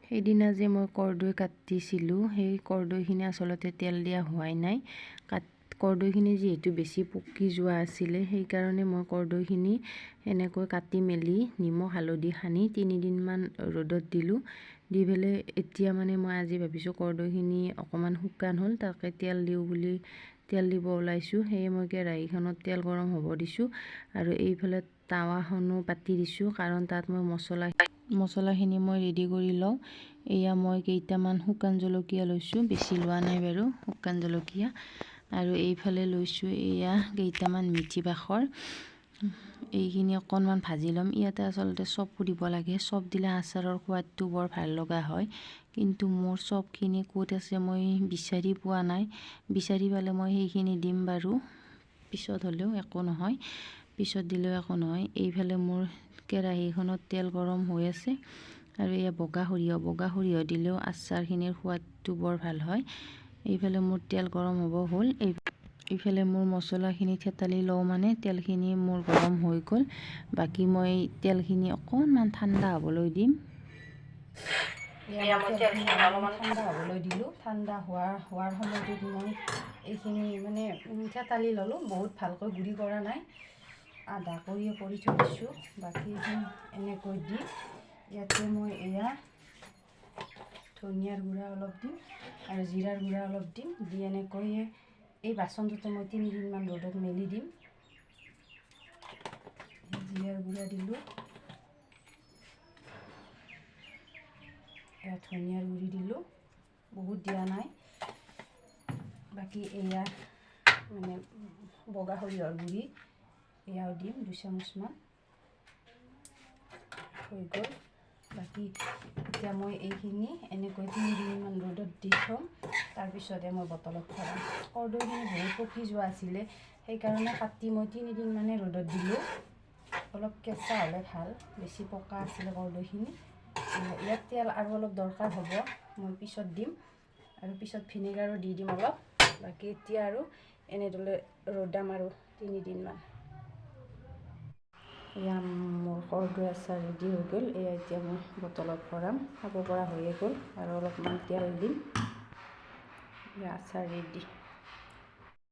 সেইদিনা যে মই কৰ্দৈ কাটিছিলোঁ, সেই কৰ্দৈখিনি আচলতে তেল দিয়া হোৱাই নাই। কৰ্দৈখিনি যিহেতু বেছি পকি যোৱা আছিলে, সেইকাৰণে মই কৰ্দৈখিনি এনেকৈ কাটি মেলি নিমখ হালধি সানি 3 দিনমান ৰ'দত দিলোঁ। দি পেলাই এতিয়া মানে মই আজি ভাবিছোঁ, কৰ্দৈখিনি অকণমান শুকান হ'ল, তাকে তেল দিওঁ বুলি তেল দিব ওলাইছোঁ। সেয়ে মই কেৰাহীখনত তেল গৰম হ'ব দিছোঁ আৰু এইফালে টাৱাখনো পাতি দিছোঁ, কাৰণ তাত মই মছলাখিনি মই ৰেডি কৰি লওঁ। এয়া মই কেইটামান শুকান জলকীয়া লৈছোঁ, বেছি লোৱা নাই বাৰু শুকান জলকীয়া। আৰু এইফালে লৈছোঁ এয়া কেইটামান মিঠি বাখৰ। এইখিনি অকণমান ভাজি ল'ম। ইয়াতে আচলতে চপো দিব লাগে। চপ দিলে আচাৰৰ সোৱাদটো বৰ ভাল লগা হয়। কিন্তু মোৰ চপখিনি ক'ত আছে মই বিচাৰি পোৱা নাই। বিচাৰি পালে মই সেইখিনি দিম বাৰু, পিছত হ'লেও একো নহয়, পিছত দিলেও একো নহয়। এইফালে মোৰ কেৰাহীখনত তেল গৰম হৈ আছে আৰু এয়া বগা সৰিয়হ। বগা সৰিয়হ দিলেও আচাৰখিনিৰ সোৱাদটো বৰ ভাল হয়। এইফালে মোৰ তেল গৰম হ'ব হ'ল। এইফালে মোৰ মছলাখিনি থেতালি লওঁ, মানে তেলখিনি মোৰ গৰম হৈ গ'ল। বাকী মই তেলখিনি অকণমান ঠাণ্ডা হ'বলৈ দিম। মই তেলখিনি অলপমান ঠাণ্ডা হ'বলৈ দিলোঁ। ঠাণ্ডা হোৱাৰ সময়টোত মই এইখিনি মানে থেতালি ল'লোঁ। বহুত ভালকৈ গুড়ি কৰা নাই, আধা কৰিয়ে কৰি থৈ দিছোঁ। বাকী এইখিনি এনেকৈ দি ইয়াতে মই এয়া ধনিয়াৰ গুড়া অলপ দিম আৰু জিৰাৰ গুড়া অলপ দিম। দি এনেকৈয়ে এই বাচনটোতে মই 3 দিনমান ৰ'দত মেলি দিম। জিৰাৰ গুড়া দিলোঁ, এয়া ধনিয়াৰ গুড়ি দিলোঁ, বহুত দিয়া নাই। বাকী এয়া মানে বগা সৰিয়হৰ গুড়ি, এয়াও দিম 2 চামুচমান। হৈ গ'ল। বাকী এতিয়া মই এইখিনি এনেকৈ 3 দিনমান ৰ'দত দি থ'ম, তাৰপিছতে মই বটলত ভৰাম। কৰ্দৈখিনি বহুত পকি যোৱা আছিলে, সেইকাৰণে কাটি মই 3 দিনমানে ৰ'দত দিলোঁ। অলপ কেঁচা হ'লে ভাল, বেছি পকা আছিলে কৰ্দৈখিনি। ইয়াত তেল আৰু অলপ দৰকাৰ হ'ব, মই পিছত দিম আৰু পিছত ভিনেগাৰো দি দিম অলপ। বাকী এতিয়া আৰু এনেদৰে ৰ'দাম আৰু 3 দিনমান। এয়া মোৰ কৰ্দৈ আচাৰ ৰেডি হৈ গ'ল। এয়া এতিয়া মই বটলত ভৰাম। খাব পৰা হৈয়ে গ'ল। আৰু অলপমান তেল দিম। এয়া আচাৰ ৰেডি।